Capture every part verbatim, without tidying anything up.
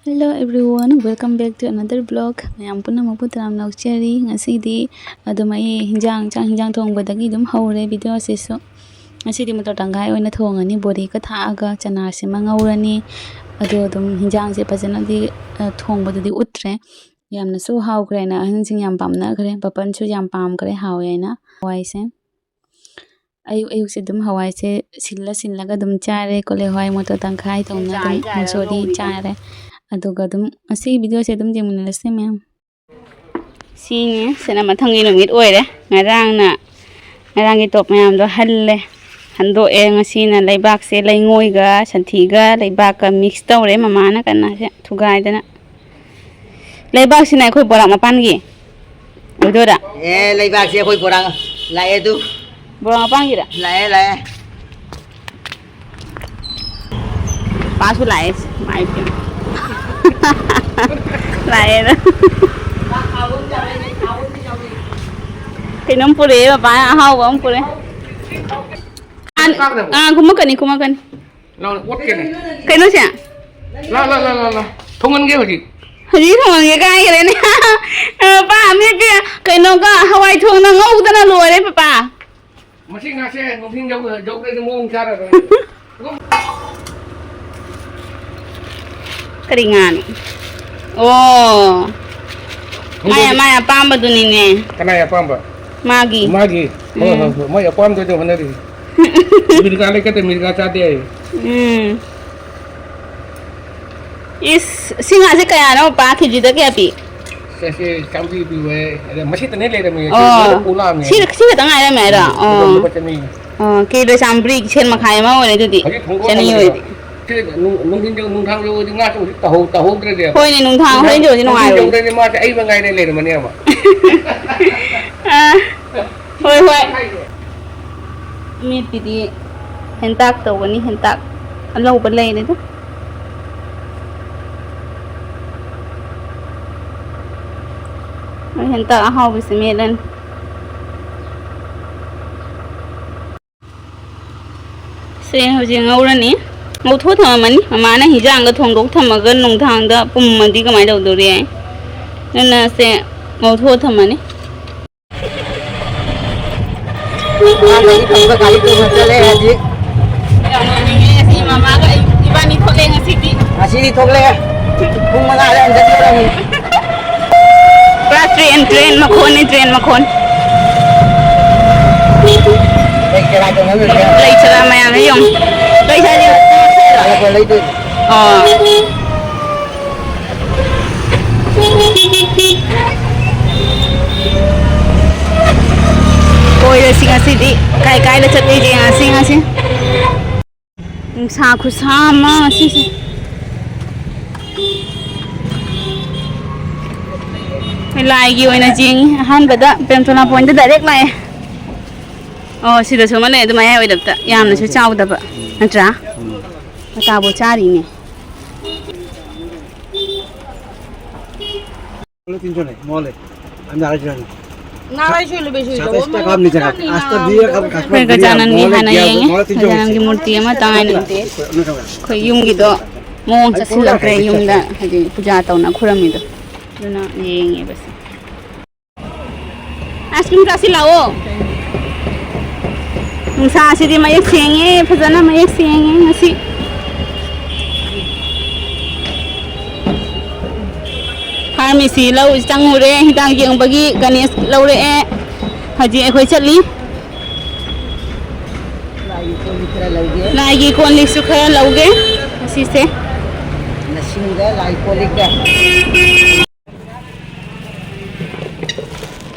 Hello everyone, welcome back to another vlog. ꯃꯌꯥꯝ ꯄꯨꯝꯅꯃꯛꯄꯨ ꯇꯔꯥꯝꯅ ꯑꯣꯛꯆꯔꯤ꯫ ꯉꯁꯤꯗꯤ ꯑꯗꯨꯝ ꯑꯩ ꯍꯤꯟꯖꯥꯡ, ꯆꯥꯛ ꯍꯤꯟꯖꯥꯡ ꯊꯣꯡꯕꯗꯒꯤ ꯑꯗꯨꯝ ꯍꯧꯔꯦ video ꯑꯁꯤꯁꯨ꯫ ꯉꯁꯤꯗꯤ ꯃꯣꯇꯣꯔ ꯇꯪꯈꯥꯏ ꯑꯣꯏꯅ ꯊꯣꯡꯉꯅꯤ, ꯕꯣꯔꯤꯒ ꯊꯥꯛꯑꯒ ꯆꯅꯥꯁꯤꯃ ꯉꯧꯔꯅꯤ꯫ ꯑꯗꯣ ꯑꯗꯨꯝ ꯍꯤꯟꯖꯥꯡꯁꯦ ꯐꯖꯅꯗꯤ, ꯑ, ꯊꯣꯡꯕꯗꯨꯗꯤ ꯎꯠꯇ꯭ꯔꯦ꯫ ꯌꯥꯝꯅꯁꯨ ꯍꯥꯎꯈ꯭ꯔꯦꯅ ꯑꯍꯟꯁꯤꯡ ꯌꯥꯝ ꯄꯥꯝꯅꯈ꯭ꯔꯦ꯫ ꯄꯥꯄꯟꯁꯨ ꯌꯥꯝ ꯄꯥꯝꯈ꯭ꯔꯦ, ꯍꯥꯎꯋꯦ ꯍꯥꯏꯅ ꯍꯋꯥꯏꯁꯦ꯫ ꯑꯌꯨꯛ ꯑꯌꯨꯛꯁꯦ ꯑꯗꯨꯝ ꯍꯋꯥꯏꯁꯦ ꯁꯤꯜꯂ ꯁꯤꯜꯂꯒ ꯑꯗꯨꯝ ꯆꯥꯔꯦ꯫ ꯀꯣꯂꯤ ꯍꯋꯥꯏ, ꯃꯣꯇꯣꯔ ꯇꯪꯈꯥꯏ ꯊꯣꯡꯅ ꯑꯗꯨꯝ ꯆꯥꯔꯦ, ꯆꯥꯔꯦ, ꯃꯨꯁꯣꯔꯤ ꯉꯧꯔꯤꯒ꯫ ꯆꯥꯔꯦ꯫ ꯑꯗꯨꯒ ꯑꯗꯨꯝ ꯉꯁꯤꯒꯤ videoꯁꯦ ꯑꯗꯨꯝ ꯌꯦꯡꯃꯤꯟꯅꯔꯁꯦ ꯃꯌꯥꯝ꯫ ꯁꯤꯅꯤ, ꯁꯤꯅ ꯃꯊꯪꯒꯤ ꯅꯨꯃꯤꯠ ꯑꯣꯏꯔꯦ꯫ ꯉꯔꯥꯡꯅ, ꯉꯔꯥꯡꯒꯤ top ꯃꯌꯥꯝꯗꯣ ꯍꯜꯂꯦ, ꯍꯟꯗꯣꯛꯑꯦ꯫ ꯉꯁꯤꯅ ꯂꯩꯕꯥꯛꯁꯦ ꯂꯩꯉꯣꯏꯒ ꯁꯟꯊꯤꯒ ꯂꯩꯕꯥꯛꯀ mix ꯇꯧꯔꯦ ꯃꯃꯥꯅ ꯀꯟꯅ ꯁꯦ ꯊꯨꯒꯥꯏꯗꯅ꯫ ꯂꯩꯕꯥꯛꯁꯤꯅ ꯑꯩꯈꯣꯏ ꯕꯣꯔꯥꯛ ꯃꯄꯥꯟꯒꯤ ꯑꯣꯏꯗꯣꯏꯔꯥ? ꯑꯦ, ꯂꯩꯕꯥꯛꯁꯦ ꯑꯩꯈꯣꯏ ꯕꯣꯔꯥꯛ ꯂꯥꯛꯑꯦ ꯑꯗꯨ꯫ ꯕꯣꯔꯥꯛ ꯃꯄꯥꯟꯒꯤꯔ? ꯂꯥꯛꯑꯦ, ꯂꯥꯛꯑꯦ꯫ ꯄꯥꯁꯨ ꯂꯥꯛꯑꯦ꯫ ꯃꯥꯏ ꯄꯦꯝꯃ꯫ ꯂꯥꯛꯑꯦꯅ꯫ ꯀꯩꯅꯣꯝ ꯄꯨꯔꯛꯑꯦ ꯃꯄꯥꯅ, ꯑꯍꯥꯎꯕ ꯑꯃ ꯄꯨꯔꯛꯑꯦ꯫ ꯑ, ꯑ, ꯀꯨꯝꯃꯛꯀꯅꯤ, ꯀꯨꯝꯃꯛꯀꯅꯤ꯫ ꯂꯥꯎ, ꯑꯣꯠꯀꯦꯅꯦ꯫ ꯀꯩꯅꯣꯁꯦ? ꯂꯥꯎ, ꯂꯥꯎ, ꯂꯥꯎ, ꯂꯥꯎ, ꯂꯥꯎ꯫ ꯊꯣꯡꯍꯟꯒꯦ ꯍꯧꯖꯤꯛ꯫ ꯍꯧꯖꯤꯛ ꯊꯣꯡꯍꯟꯒꯦ ꯀꯥꯏꯈ꯭ꯔꯦꯅꯦ꯫ ꯄꯥ, ꯃꯦꯠꯄꯤ, ꯀꯩꯅꯣꯒ ꯍꯋꯥꯏ ꯊꯣꯡꯅ ꯉꯧꯗꯅ ꯂꯣꯏꯔꯦ, ꯄꯄꯥ꯫ ꯃꯁꯤ ꯉꯥꯁꯦ ꯅꯨꯡꯊꯤꯜ ꯌꯧ-, ꯌꯧꯗ꯭ꯔꯗꯤ ꯃꯑꯣꯡ ꯆꯥꯔꯔꯣꯏ꯫ ꯀꯔꯤ ꯉꯥꯅꯣ? ꯑꯣ꯫ ꯃꯥꯏ, ꯃꯥꯏ ꯑꯄꯥꯝꯕꯗꯨꯅꯤꯅꯦ꯫ ꯀꯅꯥꯏ ꯑꯄꯥꯝꯕ? ꯃꯥꯒꯤ꯫ ꯃꯥꯒꯤ? ꯍꯣꯏ, ꯍꯣꯏ, ꯎꯝ꯫ ꯍꯣꯏ꯫ ꯃꯥꯏ ꯑꯄꯥꯝꯕꯗꯨꯗ ꯍꯣꯠꯅꯔꯤ꯫ ꯃꯤꯔꯒꯥ ꯂꯩꯀꯠꯇ ꯃꯤꯔꯒꯥ ꯆꯥꯗꯦ ꯍꯥꯏꯌꯦ꯫ ꯎꯝ꯫ ꯏꯁ, ꯁꯤ ꯉꯥꯁꯦ ꯀꯌꯥꯅꯣ, ꯄꯥ? ꯀꯦꯖꯤꯗ ꯀꯌꯥ ꯄꯤ? ꯁꯦ, ꯁꯦ, ꯆꯥꯝꯃꯔꯤ ꯄꯤꯕ ꯍꯥꯏ꯫ ꯑꯗ ꯃꯁꯤꯇꯅꯦ ꯂꯩꯔꯝꯃꯤꯁꯦ꯫ ꯑꯣ꯫ ꯂꯣꯏꯅ ꯄꯨ ꯂꯥꯛꯑꯝꯅꯦ꯫ ꯁꯤ, ꯁꯤ ꯈꯛꯇ ꯉꯥꯏꯔꯝꯃꯦ ꯍꯥꯏꯔꯣ? ꯎꯝ, ꯑꯗꯣ ꯑꯣ꯫ ꯂꯨꯄꯥ ꯆꯅꯤ꯫ ꯑꯣ, ꯀꯦꯖꯤꯗ ꯆꯥꯝꯃꯔꯤ, ꯁꯦꯟ ꯃꯈꯥꯏ ꯑꯃ ꯑꯣꯏꯔꯦ ꯑꯗꯨꯗꯤ꯫ ꯍꯧꯖꯤꯛ ꯊꯣꯡꯗꯣꯛꯑꯝꯕꯅꯦ ꯆꯅꯤ ꯑꯣꯏꯔꯗꯤ꯫ ꯁꯤ ꯅꯨꯡ-, ꯅꯨꯡꯊꯤꯟ ꯌꯧ-, ꯅꯨꯡꯗꯥꯡ ꯌꯧꯔꯗꯤ ꯉꯥꯁꯦ ꯍꯧꯖꯤꯛ ꯇꯧꯍꯧ-, ꯇꯧꯍꯧꯗ꯭ꯔꯗꯤ꯫ ꯍꯣꯏꯅꯦ, ꯅꯨꯡꯗꯥꯡ ꯍꯣꯔꯦꯟ ꯌꯧꯔꯗꯤ ꯅꯨꯡꯊꯤꯟ ꯅꯨꯡꯉꯥꯏꯔꯣꯏ꯫ ꯌꯧꯗ꯭ꯔꯗꯤ ꯃꯥꯁꯦ ꯑꯩ ꯃꯉꯥꯏꯔꯦ ꯂꯩꯔꯝꯃꯅꯦꯕ꯫ ꯑꯥ, ꯍꯣꯏ, ꯍꯣꯏ꯫ ꯑꯃꯦꯠꯄꯤꯗꯤ ꯍꯦꯟꯇꯥꯛ ꯇꯧꯒꯅꯤ, ꯍꯦꯟꯇꯥꯛ ꯑꯅꯧꯕ ꯂꯩꯔꯦꯗ꯫ ꯍꯣꯏ, ꯍꯦꯟꯇꯥꯛ ꯑꯍꯥꯎꯕꯁꯦ ꯃꯦꯠꯂꯅꯤ꯫ ꯁꯦ ꯍꯧꯖꯤꯛ ꯉꯧꯔꯅꯤ꯫ ꯉꯧꯊꯣꯛꯑ ꯊꯝꯃꯝꯃꯅꯤ꯫ ꯃꯃꯥꯅ ꯍꯤꯟꯖꯥꯡꯒ ꯊꯣꯡꯗꯣꯛ ꯊꯝꯃꯒ ꯅꯨꯡꯗꯥꯡꯗ ꯄꯨꯝꯃꯗꯤ ꯀꯃꯥꯏꯅ ꯇꯧꯗꯣꯔꯤ? ꯑꯗꯨꯅ ꯁꯦ ꯉꯧꯊꯣꯛꯑ ꯊꯝꯃꯅꯤ꯫ ꯃꯥꯒꯤ ꯊꯕꯛ ꯒꯥꯔꯤ ꯇꯣꯡꯉ ꯆꯠꯂꯦ ꯍꯧꯖꯤꯛ꯫ ꯌꯥꯝ ꯅꯣꯛꯅꯤꯡꯉꯦ꯫ ꯉꯁꯤ ꯃꯃꯥꯒ ꯑꯩ ꯏꯕꯥꯅꯤ ꯊꯣꯛꯂꯛꯑꯦ ꯉꯁꯤꯗꯤ꯫ ꯉꯁꯤꯗꯤ ꯊꯣꯛꯂꯛꯑꯦ꯫ ꯄꯨꯡ ꯃꯉꯥꯗ ꯍꯟꯖꯟꯗꯣꯔꯝꯅꯤ꯫ ꯄꯨꯔꯥ ꯇ꯭ꯔꯦꯟ, ꯇ꯭ꯔꯦꯟ ꯃꯈꯣꯟꯅꯤ, ꯇ꯭ꯔꯦꯟ ꯃꯈꯣꯟ꯫ ꯂꯩ ꯆꯔꯥ ꯃꯌꯥꯝꯗꯣ ꯌꯦꯡꯉꯨ꯫ ꯂꯩ ꯆꯔꯥ ꯌꯦꯡꯉꯨ꯫ ꯑꯣ꯫ ꯀꯣꯏꯔꯁꯤ ꯉꯁꯤꯗꯤ꯫ ꯀꯥꯏ ꯀꯥꯏꯗ ꯆꯠꯂꯤꯒꯦ ꯉꯁꯤ, ꯉꯁꯤ? ꯅꯨꯡꯁꯥ ꯈꯨꯁꯥ ꯑꯃ ꯉꯁꯤꯁꯦ꯫ ꯂꯥꯏꯒꯤ ꯑꯣꯏꯅ ꯌꯦꯡꯉꯤ꯫ ꯑꯍꯥꯟꯕꯗ ꯄ꯭ꯔꯦꯝꯇꯣꯂꯥ ꯄꯣꯏꯟꯗ ꯗꯥꯏꯔꯦꯛ ꯂꯥꯛꯑꯦ꯫ ꯑꯣ, ꯁꯤꯗꯁꯨ ꯑꯃ ꯂꯩ, ꯑꯗꯨ ꯃꯌꯥꯏ ꯑꯣꯏꯔꯞꯇ꯫ ꯌꯥꯝꯅꯁꯨ ꯆꯥꯎꯗꯕ, ꯅꯠꯇ꯭ꯔꯥ? ꯃꯇꯥꯕꯨ ꯆꯥꯔꯤꯅꯦ꯫ তিনশো নেই, মহলে। আমি আড়াইশো জানি। না, আড়াইশো হইলে বেশি হয়ে যাবে। সাতাইশটা কাপ নিচে রাখ। আস্তা দিয়ে কাপ কাপ ꯑꯩꯈꯣꯏ ꯒꯖꯥꯅꯟꯒꯤ ꯍꯥꯟꯅ ꯌꯦꯡꯉꯦ꯫ ꯒꯖꯥꯅꯟꯒꯤ ꯃꯨꯔꯇꯤ ꯑꯃ ꯇꯥꯡꯉꯥꯏꯅ ꯅꯠꯇꯦ꯫ ꯑꯩꯈꯣꯏ ꯌꯨꯝꯒꯤꯗꯣ ꯃꯑꯣꯡ ꯆꯠꯁꯤꯜꯂꯛꯈ꯭ꯔꯦ꯫ ꯌꯨꯝꯗ ꯍꯥꯏꯗꯤ ꯄꯨꯖꯥ ꯇꯧꯅ ꯈꯨꯔꯝꯃꯤꯗꯣ꯫ ꯑꯗꯨꯅ ꯌꯦꯡꯉꯦꯕ ꯁꯤ꯫ Ice cream ꯆꯥꯁꯤꯜꯂꯛꯑꯣ꯫ ꯅꯨꯡꯁꯥꯁꯤꯗꯤ ꯃꯌꯦꯛ ꯁꯦꯡꯉꯦ, ꯐꯖꯅ ꯃꯌꯦꯛ ꯁꯦꯡꯉꯦ ꯉꯁꯤ꯫ ꯐꯥꯔꯃꯥꯁꯤ ꯂꯧ ꯆꯪꯉꯨꯔꯦ, ꯍꯤꯗꯥꯛ ꯌꯦꯡꯕꯒꯤ ꯒꯅꯦꯁ ꯂꯧꯔꯛꯑꯦ꯫ ꯍꯧꯖꯤꯛ ꯑꯩꯈꯣꯏ ꯆꯠꯂꯤ꯫ ꯂꯥꯏꯒꯤ ꯀꯣꯟ ꯂꯤꯛ ꯈꯔ ꯂꯧꯒꯦ꯫ ꯂꯥꯏꯒꯤ ꯀꯣꯟ ꯂꯤꯛꯁꯨ ꯈꯔ ꯂꯧꯒꯦ ꯉꯁꯤꯁꯦ꯫ ꯂꯥꯏ ꯀꯣꯟ ꯂꯤꯛꯇ꯫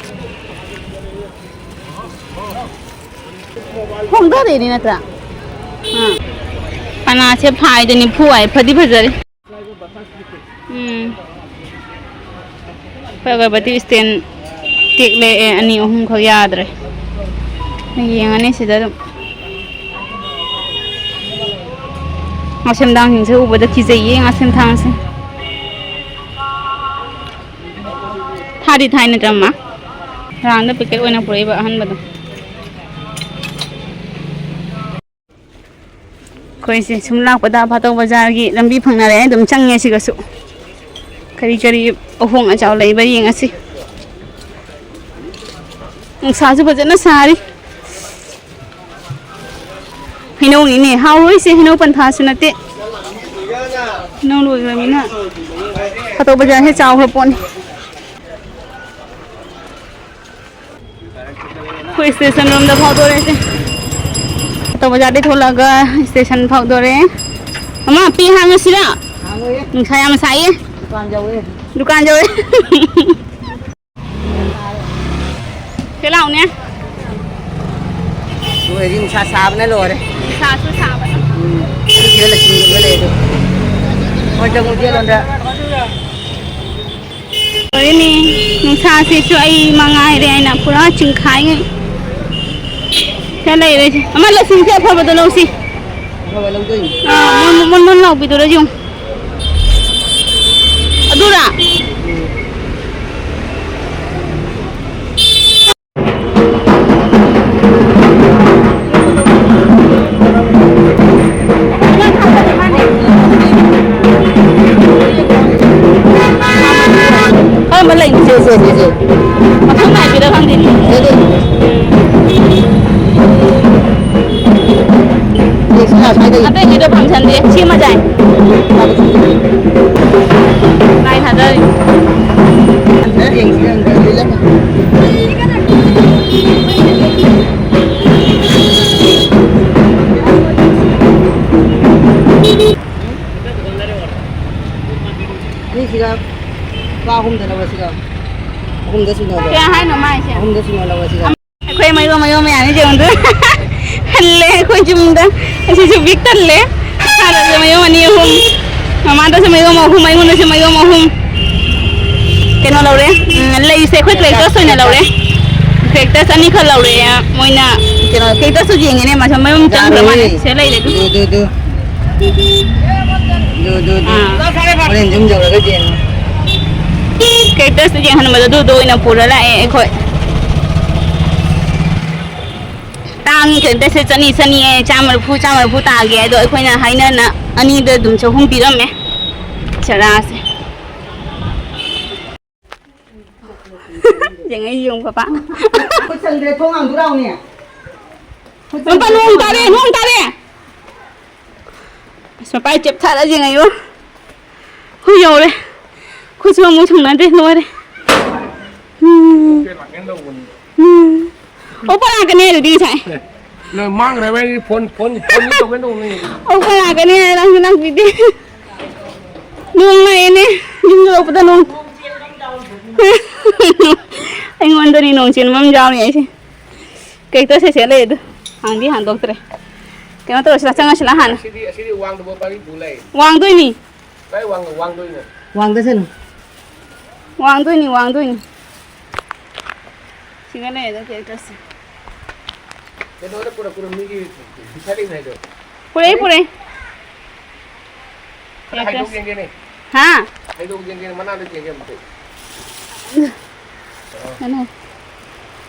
ꯍꯣꯡꯗꯔꯦꯅꯦ ꯅꯠꯇ꯭ꯔꯥ? ꯑꯥ꯫ ꯄꯅꯥꯁꯦ ꯐꯥꯏꯗ ꯅꯤꯐꯨ ꯍꯥꯏ, ꯐꯗꯤ ꯐꯖꯔꯤ꯫ ꯎꯝ꯫ ꯑꯩꯈꯣꯏ ꯑꯒꯔꯕꯠꯇꯤ ꯁ꯭ꯇꯦꯟ ꯇꯦꯛꯂꯛꯑꯦ, ꯑꯅꯤ ꯑꯍꯨꯝꯈꯛ ꯌꯥꯗ꯭ꯔꯦ꯫ ꯌꯦꯡꯉꯅꯤ ꯁꯤꯗ ꯑꯗꯨꯝ꯫ ꯉꯥꯁꯦꯝ ꯊꯥꯡꯁꯤꯡꯁꯦ ꯎꯕꯗ ꯀꯤꯖꯩꯌꯦ, ꯉꯥꯁꯦꯝ ꯊꯥꯡꯁꯦ꯫ ꯊꯥꯗꯤ ꯊꯥꯏ ꯅꯠꯇ꯭ꯔ ꯃꯥ? ꯉꯔꯥꯡꯗ ꯄꯦꯀꯦꯠ ꯑꯣꯏꯅ ꯄꯨꯔꯛꯏꯕ ꯑꯍꯟꯕꯗꯣ꯫ ꯑꯩꯈꯣꯏꯁꯦ ꯁꯨꯝ ꯂꯥꯛꯄꯗ ꯚꯥꯇꯧ ꯕꯖꯥꯔꯒꯤ ꯂꯝꯕꯤ ꯐꯪꯅꯔꯦ, ꯑꯗꯨꯝ ꯆꯪꯉꯦ ꯁꯤꯒꯁꯨ꯫ ꯀꯔꯤ ꯀꯔꯤ ꯑꯍꯣꯡ ꯑꯆꯥꯎ ꯂꯩꯕ ꯌꯦꯡꯉꯁꯤ꯫ ꯅꯨꯡꯁꯥꯁꯨ ꯐꯖꯅ ꯁꯥꯔꯤ꯫ ꯍꯩꯅꯧꯅꯤꯅꯦ ꯍꯥꯎꯔꯣꯏꯁꯦ, ꯍꯩꯅꯧ ꯄꯟꯊꯥꯁꯨ ꯅꯠꯇꯦ꯫ ꯍꯩꯅꯧ ꯂꯣꯏꯈ꯭ꯔꯃꯤꯅ ꯚꯥꯇꯧ ꯕꯖꯥꯔꯁꯦ ꯆꯥꯎꯈ꯭ꯔ ꯄꯣꯠꯅꯤ꯫ ꯑꯩꯈꯣꯏ ꯁ꯭ꯇꯦꯁꯟ ꯔꯣꯝꯗ ꯐꯥꯎꯗꯣꯔꯦꯁꯦ꯫ ꯚꯥꯇꯧ ꯕꯖꯥꯔꯗꯩ ꯊꯣꯛꯂꯛꯑꯒ ꯁ꯭ꯇꯦꯁꯟ ꯐꯥꯎꯗꯣꯔꯦ꯫ ꯑꯃ ꯄꯤ ꯍꯥꯡꯉꯁꯤꯔ? ꯍꯥꯡꯉꯣꯏꯌꯦ꯫ ꯅꯨꯡꯁꯥ ꯌꯥꯝ ꯁꯥꯏꯌꯦ꯫ ꯗꯨꯀꯥꯟ ꯌꯧꯋꯦ꯫ ꯗꯨꯀꯥꯟ ꯌꯧꯋꯦ꯫ ꯁꯤ ꯂꯥꯎꯅꯦ꯫ ꯅꯣꯏꯗꯤ ꯅꯨꯡꯁꯥ ꯁꯥꯕꯅ ꯂꯣꯏꯔꯦ꯫ ꯅꯨꯡꯁꯥꯁꯨ ꯁꯥꯕꯅ꯫ ꯎꯝ꯫ ꯁꯤꯗ ꯂꯩꯁꯤꯟꯕ ꯂꯩ ꯑꯗꯨ꯫ ꯍꯣꯏ, ꯆꯪꯉꯨ, ꯆꯦꯜꯂꯣꯟꯗ꯫ ꯂꯣꯏꯔꯦꯅꯦ꯫ ꯅꯨꯡꯁꯥꯁꯤꯁꯨ ꯑꯩ ꯃꯉꯥꯏꯔꯦ ꯍꯥꯏꯅ ꯄꯨꯔꯥ ꯆꯤꯡꯈꯥꯏꯉꯩ꯫ ꯁꯤꯗ ꯂꯩꯔꯦꯁꯦ꯫ ꯑꯃ ꯂꯁꯤꯡꯁꯦ ꯑꯐꯕꯗꯣ ꯂꯧꯁꯤ꯫ ꯑꯐꯕ ꯂꯧꯗꯣꯏꯅꯤ꯫ ꯑꯥ, ꯃꯨꯟ, ꯃꯨꯟ, ꯃꯨꯟ ꯂꯥꯎꯕꯤꯗꯨꯔ ꯌꯦꯡꯉꯨ꯫ ꯑꯗꯨꯔꯥ? ꯀꯔꯝꯕ ꯂꯩꯅꯣ? ꯁꯦ, ꯁꯦ, ꯁꯦ, ꯁꯦ꯫ ꯃꯐꯝ ꯅꯥꯏꯕꯤꯔ ꯈꯪꯗꯦꯅꯦ꯫ ꯁꯦ, ꯁꯦ꯫ ꯌꯦꯡꯁꯤ ꯂꯥꯎ, ꯁ꯭ꯋꯥꯏꯗꯒꯤ꯫ ꯑꯇꯩꯁꯤꯗ ꯐꯪꯁꯟꯗꯦ꯫ ꯁꯤꯃ ꯌꯥꯏ꯫ ꯂꯥꯏ ꯊꯥꯗꯔꯤ꯫ ꯌꯦꯡꯁꯤ, ꯌꯦꯡꯁꯤ꯫ ꯃꯤꯁꯤꯒ ꯂꯨꯄꯥ ꯑꯍꯨꯝꯗ ꯂꯧꯔꯁꯤꯔꯣ? ꯑꯍꯨꯝꯗ ꯁꯤꯅꯣꯗꯣ꯫ ꯀꯌꯥ ꯍꯥꯏꯅꯣ ꯃꯥꯏꯁꯦ? ꯑꯍꯨꯝꯗ ꯁꯤꯅꯣ ꯂꯧꯔꯁꯤꯔꯣ? ꯑꯩꯈꯣꯏ ꯃꯌꯣꯝ ꯃꯌꯣꯝ ꯃꯌꯥꯝꯁꯦ ꯌꯦꯡꯉꯨꯗ꯫ ꯍꯜꯂꯦ ꯑꯩꯈꯣꯏ ꯌꯨꯝꯗ꯫ ꯑꯁꯤꯁꯨ ꯕꯤꯛ ꯊꯜꯂꯦ꯫ ꯏꯁꯥꯗꯁꯨ ꯃꯌꯣꯝ ꯑꯅꯤ ꯑꯍꯨꯝ, ꯃꯃꯥꯗꯁꯨ ꯃꯌꯣꯝ ꯑꯍꯨꯝ, ꯑꯩꯉꯣꯟꯗꯁꯨ ꯃꯌꯣꯝ ꯑꯍꯨꯝ꯫ ꯀꯩꯅꯣ ꯂꯧꯔꯦ, ꯎꯝ, ꯂꯩꯁꯦ ꯑꯩꯈꯣꯏ ꯀ꯭ꯔꯦꯛꯇꯁ ꯑꯣꯏꯅ ꯂꯧꯔꯦ꯫ ꯀ꯭ꯔꯦꯛꯇꯁ ꯑꯅꯤꯈꯛ ꯂꯧꯔꯦ꯫ ꯃꯣꯏꯅ ꯀꯩꯅꯣ ꯀ꯭ꯔꯦꯛꯇꯁꯁꯨ ꯌꯦꯡꯉꯦꯅꯦ, ꯃꯁꯝ ꯃꯌꯣꯝ ꯆꯪꯈ꯭ꯔ ꯃꯥꯜꯂꯦ꯫ ꯌꯥꯔꯣꯏꯌꯦ꯫ ꯁꯤꯗ ꯂꯩꯔꯦ ꯑꯗꯨ꯫ ꯑꯗꯨ, ꯑꯗꯨ, ꯑꯗꯨ꯫ ꯑꯗꯨ, ꯑꯗꯨ, ꯑꯗꯨ꯫ ꯑꯥ꯫ ꯍꯣꯔꯦꯟ ꯌꯨꯝ ꯌꯧꯔꯒ ꯌꯦꯡꯉꯣ꯫ ꯀ꯭ꯔꯦꯛꯇꯁꯇ ꯌꯦꯡꯍꯟꯕꯗꯣ ꯑꯗꯨꯗꯣ ꯑꯣꯏꯅ ꯄꯨꯔ ꯂꯥꯛꯑꯦ ꯑꯩꯈꯣꯏ꯫ ꯇꯥꯡꯉꯤ ꯀꯩꯅꯣ, ꯁꯦ ꯆꯅꯤ, ꯆꯅꯤ ꯍꯥꯏꯌꯦ, ꯆꯥꯝꯃ ꯃꯔꯤꯐꯨ, ꯆꯥꯝꯃ ꯃꯔꯤꯐꯨ ꯇꯥꯒꯦ꯫ ꯑꯗꯣ ꯑꯩꯈꯣꯏꯅ ꯍꯥꯏꯅꯅ ꯑꯅꯤꯗ ꯑꯗꯨꯝ ꯆꯍꯨꯝ ꯄꯤꯔꯝꯃꯦ ꯆꯔꯥꯁꯦ꯫ ꯌꯦꯡꯉꯛꯏ ꯌꯦꯡꯉꯨ, ꯄꯄꯥ꯫ ꯈꯨꯠ ꯁꯪꯗ꯭ꯔꯦ, ꯊꯣꯡ ꯍꯥꯡꯗꯣꯛ ꯂꯥꯎꯅꯦ꯫ ꯈꯨꯠ ꯄꯄꯥ, ꯁꯪꯗ꯭ꯔꯦ, ꯅꯣꯡ ꯊꯣꯡ ꯇꯥꯔꯦ, ꯍꯥꯡꯗꯣꯛ ꯅꯣꯡ ꯇꯥꯔꯦ꯫ ꯑꯁ, ꯃꯄꯥꯏ ꯆꯦꯞꯊꯔ ꯌꯦꯡꯉꯛꯏꯕꯣ꯫ ꯍꯨꯏ ꯌꯧꯔꯦ꯫ ꯈꯨꯠꯁꯨ ꯑꯃꯨꯛ ꯁꯪꯅꯗ꯭ꯔꯦ, ꯂꯣꯏꯔꯦ꯫ ꯎꯝ꯫ ꯎꯝ꯫ ꯑꯣꯄꯥ ꯂꯥꯛꯀꯅꯤ ꯑꯗꯨꯗꯤ ꯉꯁꯥꯏ꯫ ꯑꯦ, ꯅꯪ ꯃꯥꯡꯈ꯭ꯔꯦ ꯍꯥꯏꯕ, ꯑꯩ ꯐꯣꯟ, ꯐꯣꯟ, ꯐꯣꯟ ꯇꯧꯒꯦ ꯇꯧꯕꯅꯤ꯫ ꯑꯣꯄꯥ ꯂꯥꯛꯀꯅꯤ ꯍꯥꯏꯔ ꯅꯪꯁꯨ ꯂꯥꯛꯄꯤꯗꯦ꯫ ꯅꯣꯡ ꯂꯥꯛꯑꯦꯅꯦ꯫ ꯌꯨꯝ ꯌꯧꯔꯛꯄꯗ ꯅꯣꯡ꯫ ꯑꯩꯉꯣꯟꯗꯅꯤ ꯅꯣꯡ ꯆꯦꯟꯕ ꯑꯃ ꯌꯥꯎꯔꯤ ꯑꯩꯁꯦ꯫ ꯀꯦꯛꯇꯁ ꯁꯦꯠꯂꯦ ꯑꯗꯨ꯫ ꯍꯥꯡꯗꯤ ꯍꯥꯡꯗꯣꯛꯇ꯭ꯔꯦ꯫ ꯀꯩꯅꯣ ꯇꯧꯔꯁꯤꯂꯥ, ꯆꯪꯉꯁꯤꯂꯥ ꯍꯥꯟꯅ꯫ ꯑꯁꯤꯗꯤ, ꯑꯁꯤꯗꯤ ꯋꯥꯡꯗꯕ ꯄꯥꯔꯤ ꯄꯨ ꯂꯩ꯫ ꯋꯥꯡꯗꯣꯏꯅꯤ꯫ ꯀꯥꯏ ꯋꯥꯡ-, ꯋꯥꯡꯗꯣꯏꯅꯣ? ꯋꯥꯡꯗꯁꯅꯨ꯫ ꯋꯥꯡꯗꯣꯏꯅꯤ, ꯋꯥꯡꯗꯣꯏꯅꯤ꯫ ꯁꯤꯒ ꯂꯩꯔꯦ ꯀꯦꯛꯇꯁꯁꯦ꯫ ꯀꯩꯅꯣꯗ ꯄꯨꯔꯛꯄ꯭ꯔꯣ, ꯃꯤꯒꯤ ꯄꯤꯁꯥꯔꯤꯉꯩꯗꯣ? ꯄꯨꯔꯛꯏ, ꯄꯨꯔꯛꯏ꯫ ꯑꯗ ꯍꯥꯏꯗꯣꯛ ꯌꯦꯡꯒꯦꯅꯦ꯫ ꯍꯥ? ꯍꯥꯏꯗꯣꯛ ꯌꯦꯡꯒꯦꯅꯦ, ꯃꯅꯥꯗ ꯌꯦꯡꯒꯦ ꯑꯝꯇ꯫ ꯀꯩꯅꯣ?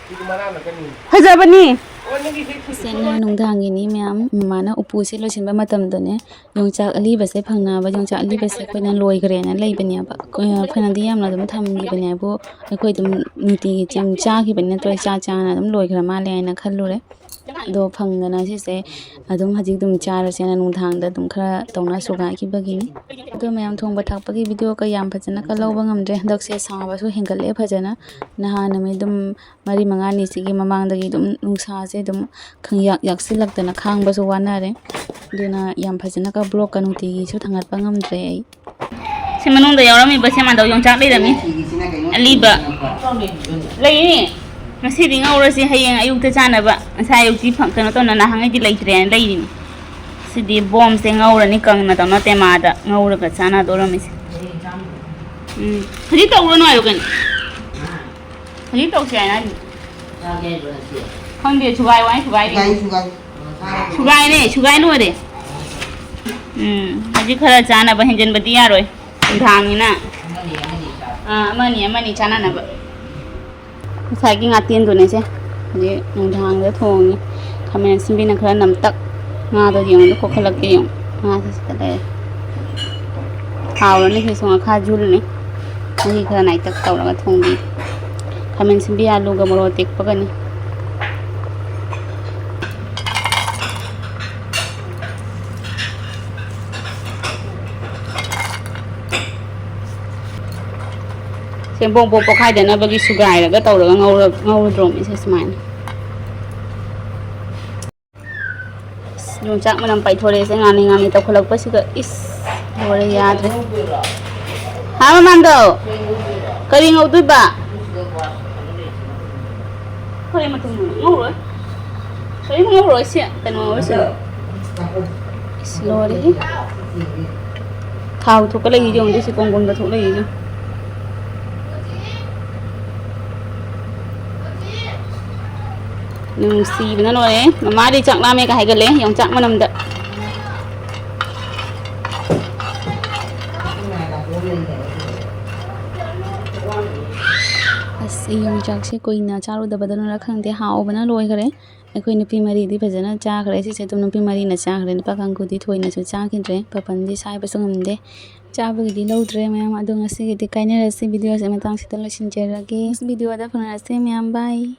ꯁꯤꯗꯤ ꯃꯅꯥ ꯅꯠꯇꯅꯤ꯫ ꯐꯖꯕꯅꯤ꯫ ꯑꯣ, ꯅꯪꯒꯤ ꯍꯦꯛ ꯁꯦꯡꯅ ꯅꯨꯡꯗꯥꯡꯒꯤꯅꯤ ꯃꯌꯥꯝ꯫ ꯃꯃꯥꯅ ꯎꯄꯨꯁꯦ ꯂꯣꯏꯁꯤꯟꯕ ꯃꯇꯝꯗꯅꯦ, ꯌꯣꯡꯆꯥꯛ ꯑꯂꯤꯕꯁꯦ ꯐꯪꯅꯕ, ꯌꯣꯡꯆꯥꯛ ꯑꯂꯤꯕꯁꯦ ꯑꯩꯈꯣꯏꯅ ꯂꯣꯏꯈ꯭ꯔꯦꯅ ꯂꯩꯕꯅꯦꯕ꯫ ꯑꯩꯈꯣꯏ, ꯐꯅꯗꯤ ꯌꯥꯝꯅ ꯑꯗꯨꯝ ꯊꯝꯈꯤꯕꯅꯦꯕꯨ, ꯑꯩꯈꯣꯏ ꯑꯗꯨꯝ ꯅꯨꯡꯇꯤꯒꯤ ꯆꯥ-, ꯆꯥꯈꯤꯕꯅꯤꯅ ꯇꯣꯏ ꯆꯥ ꯆꯥꯅ ꯑꯗꯨꯝ ꯂꯣꯏꯈ꯭ꯔ ꯃꯥꯜꯂꯦ ꯍꯥꯏꯅ ꯈꯜꯂꯨꯔꯦ꯫ ꯑꯗꯣ ꯐꯪꯗꯅ ꯁꯤꯁꯦ ꯑꯗꯨꯝ ꯍꯧꯖꯤꯛ ꯑꯗꯨꯝ ꯆꯥꯔꯁꯦꯅ ꯅꯨꯡꯗꯥꯡꯗ ꯑꯗꯨꯝ ꯈꯔ ꯇꯧꯅ ꯁꯨꯒꯥꯏꯈꯤꯕꯒꯤꯅꯤ꯫ ꯑꯗꯣ ꯃꯌꯥꯝ ꯊꯣꯡꯕ ꯊꯥꯛꯄꯒꯤ video ꯀ ꯌꯥꯝ ꯐꯖꯅ ꯀ ꯂꯧꯕ ꯉꯝꯗ꯭ꯔꯦ꯫ ꯍꯟꯗꯛꯁꯦ ꯁꯥꯕꯁꯨ ꯍꯦꯟꯒꯠꯂꯛꯑꯦ ꯐꯖꯅ꯫ ꯅꯍꯥꯟ ꯅꯨꯃꯤꯠ ꯑꯗꯨꯝ ꯃꯔꯤ ꯃꯉꯥꯅꯤꯁꯤꯒꯤ ꯃꯃꯥꯡꯗꯒꯤ ꯑꯗꯨꯝ ꯅꯨꯡꯁꯥꯁꯦ ꯑꯗꯨꯝ ꯈꯪꯌꯥꯛ ꯌꯥꯛꯁꯤꯜꯂꯛꯇꯅ ꯈꯥꯡꯕꯁꯨ ꯋꯥꯅꯔꯦ꯫ ꯑꯗꯨꯅ ꯌꯥꯝ ꯐꯖꯅ ꯀ vlog ꯀ ꯅꯨꯡꯇꯤꯒꯤꯁꯨ ꯊꯥꯡꯒꯠꯄ ꯉꯝꯗ꯭ꯔꯦ ꯑꯩ꯫ ꯁꯤ ꯃꯅꯨꯡꯗ ꯌꯥꯎꯔꯝꯃꯤꯕ ꯁꯦ ꯃꯥꯟꯗꯧ ꯌꯣꯡꯆꯥꯛ ꯂꯩꯔꯝꯃꯤ꯫ ꯑꯂꯤꯕ꯫ ꯂꯩꯅꯤ꯫ ꯉꯁꯤꯗꯤ ꯉꯧꯔꯁꯤ, ꯍꯌꯦꯡ ꯑꯌꯨꯛꯇ ꯆꯥꯅꯕ꯫ ꯉꯁꯥꯏ ꯑꯌꯨꯛꯇꯤ ꯐ-, ꯀꯩꯅꯣ ꯇꯧꯅ ꯅꯍꯥꯟꯉꯩꯗꯤ ꯂꯩꯇ꯭ꯔꯦꯅ ꯂꯩꯔꯤꯅꯤ꯫ ꯁꯤꯗꯤ ꯕꯣꯝꯁꯦ ꯉꯧꯔꯅꯤ ꯀꯪꯅ ꯇꯧꯅ ꯇꯦꯃꯥꯗ ꯉꯧꯔꯒ ꯆꯥꯅꯗꯧꯔꯝꯃꯤꯁꯦ꯫ ꯎꯝ꯫ ꯍꯧꯖꯤꯛ ꯇꯧꯔꯨꯔꯅꯨ ꯍꯥꯏꯌꯨ ꯀꯩꯅꯣ꯫ ꯍꯧꯖꯤꯛ ꯇꯧꯁꯦ ꯍꯥꯏꯅ ꯍꯥꯏꯁꯤꯅꯦ꯫ ꯆꯥꯒꯦ ꯍꯥꯏꯕ꯭ꯔꯣ ꯉꯁꯤ? ꯈꯪꯗꯦ, ꯁꯨꯒꯥꯏꯌꯨ ꯍꯥꯏ ꯁꯨꯒꯥꯏꯔꯤ꯫ ꯁꯨꯒꯥꯏ, ꯁꯨꯒꯥꯏ꯫ ꯁꯨꯒꯥꯏꯅꯦ, ꯁꯨꯒꯥꯏ ꯂꯣꯏꯔꯦ꯫ ꯎꯝ, ꯍꯧꯖꯤꯛ ꯈꯔ ꯆꯥꯅꯕ ꯍꯦꯟꯖꯟꯕꯗꯤ ꯌꯥꯔꯣꯏ꯫ ꯅꯨꯡꯗꯥꯡꯅꯤꯅ꯫ ꯑꯃꯅꯤ, ꯑꯃꯅꯤ ꯆꯥꯅꯕ꯫ ꯉꯁꯥꯏꯒꯤ ꯉꯥꯇꯦꯟꯗꯨꯅꯦꯁꯦ꯫ ꯍꯧꯖꯤꯛ ꯅꯨꯡꯗꯥꯡꯗ ꯊꯣꯡꯉꯤ꯫ ꯈꯥꯃꯦꯟ ꯑꯁꯤꯟꯕꯤꯅ ꯈꯔ ꯅꯝꯇꯛ, ꯉꯥꯗꯣ ꯌꯦꯡꯉꯨꯗ ꯀꯣꯛꯈꯠꯂꯛꯀꯦ ꯌꯦꯡꯉꯨ꯫ ꯉꯥꯁꯦ ꯁꯤꯗ ꯂꯩꯔꯦ꯫ ꯍꯥꯎꯔꯅꯤ ꯁꯤꯁꯨ, ꯉꯥꯈꯥ ꯖꯨꯜꯅꯤ꯫ ꯃꯍꯤ ꯈꯔ ꯅꯥꯏꯇꯛ ꯇꯧꯔꯒ ꯊꯣꯡꯕꯤ꯫ ꯈꯥꯃꯦꯟ ꯑꯁꯤꯟꯕꯤ, ꯑꯥꯂꯨꯒ ꯃꯣꯔꯣꯛ ꯑꯇꯦꯛꯄꯒꯅꯤ꯫ ꯁꯦ ꯕꯣꯛ ꯕꯣꯛ ꯄꯣꯛꯈꯥꯏꯗꯅꯕꯒꯤ ꯁꯨꯒꯥꯏꯔꯒ ꯇꯧꯔꯒ ꯉꯧꯔ-, ꯉꯧꯔꯗ꯭ꯔꯣꯃꯤꯁꯦ ꯁꯨꯃꯥꯏꯅ꯫ ꯑꯁ, ꯌꯣꯡꯆꯥꯛ ꯃꯅꯝ ꯄꯥꯏꯊꯣꯔꯛꯑꯦꯁꯦ, ꯉꯥꯡꯂꯤ ꯉꯥꯡꯂꯤ ꯇꯧꯈꯠꯂꯛꯄꯁꯤꯗ꯫ ꯏꯁ, ꯂꯣꯏꯔꯦ, ꯌꯥꯗ꯭ꯔꯦ꯫ ꯍꯥ, ꯃꯃꯥꯡꯗꯣ? ꯀꯔꯤ ꯉꯧꯗꯣꯏꯕ? ꯀꯔꯤ ꯃꯇꯨꯝꯅꯣ? ꯉꯧꯔꯣꯏ꯫ ꯀꯔꯤꯝ ꯉꯧꯔꯣꯏ ꯁꯤ꯫ ꯀꯩꯅꯣ ꯉꯧꯔꯁꯤ꯫ ꯏꯁ, ꯂꯣꯏꯔꯦꯍꯦ꯫ ꯊꯥꯎ ꯊꯣꯛꯀꯠꯂꯛꯏ ꯌꯦꯡꯉꯨ, ꯁꯤ ꯀꯣꯡꯒꯣꯝꯗ ꯊꯣꯛꯂꯛꯏ ꯌꯦꯡꯉꯨ꯫ ꯅꯨꯡꯁꯤꯕꯅ ꯂꯣꯏꯔꯦ꯫ ꯃꯃꯥꯗꯤ ꯆꯥꯛ ꯂꯥꯝꯃꯦꯒ ꯍꯥꯏꯒꯠꯂꯦ ꯌꯣꯡꯆꯥꯛ ꯃꯅꯝꯗ꯫ ꯑꯁ, ꯌꯣꯡꯆꯥꯛꯁꯦ ꯀꯨꯏꯅ ꯆꯥꯔꯨꯗꯕꯗꯨꯅꯔ ꯈꯪꯗꯦ, ꯍꯥꯎꯕꯅ ꯂꯣꯏꯈꯔꯦ꯫ ꯑꯩꯈꯣꯏ ꯅꯨꯄꯤ ꯃꯔꯤꯗꯤ ꯐꯖꯅ ꯆꯥꯈ꯭ꯔꯦ꯫ ꯁꯤꯁꯦ ꯑꯗꯨꯝ ꯅꯨꯄꯤ ꯃꯔꯤꯅ ꯆꯥꯈ꯭ꯔꯦ꯫ ꯅꯨꯄꯥ ꯀꯥꯡꯕꯨꯗꯤ ꯊꯣꯏꯅꯁꯨ ꯆꯥꯈꯤꯗ꯭ꯔꯦ꯫ ꯄꯥꯄꯟꯗꯤ ꯁꯥꯏꯕꯁꯨ ꯉꯝꯗꯦ꯫ ꯆꯥꯕꯒꯤꯗꯤ ꯂꯧꯗ꯭ꯔꯦ ꯃꯌꯥꯝ꯫ ꯑꯗꯣ ꯉꯁꯤꯒꯤꯗꯤ ꯀꯥꯏꯅꯔꯁꯤ꯫ ꯚꯤꯗꯤꯑꯣꯁꯦ ꯃꯇꯥꯡꯁꯤꯗ ꯂꯣꯏꯁꯤꯟꯖꯔꯒꯦ꯫ ꯚꯤꯗꯤꯑꯣꯗ ꯐꯪꯅꯔꯁꯤ ꯃꯌꯥꯝ꯫ ꯕꯥꯏ꯫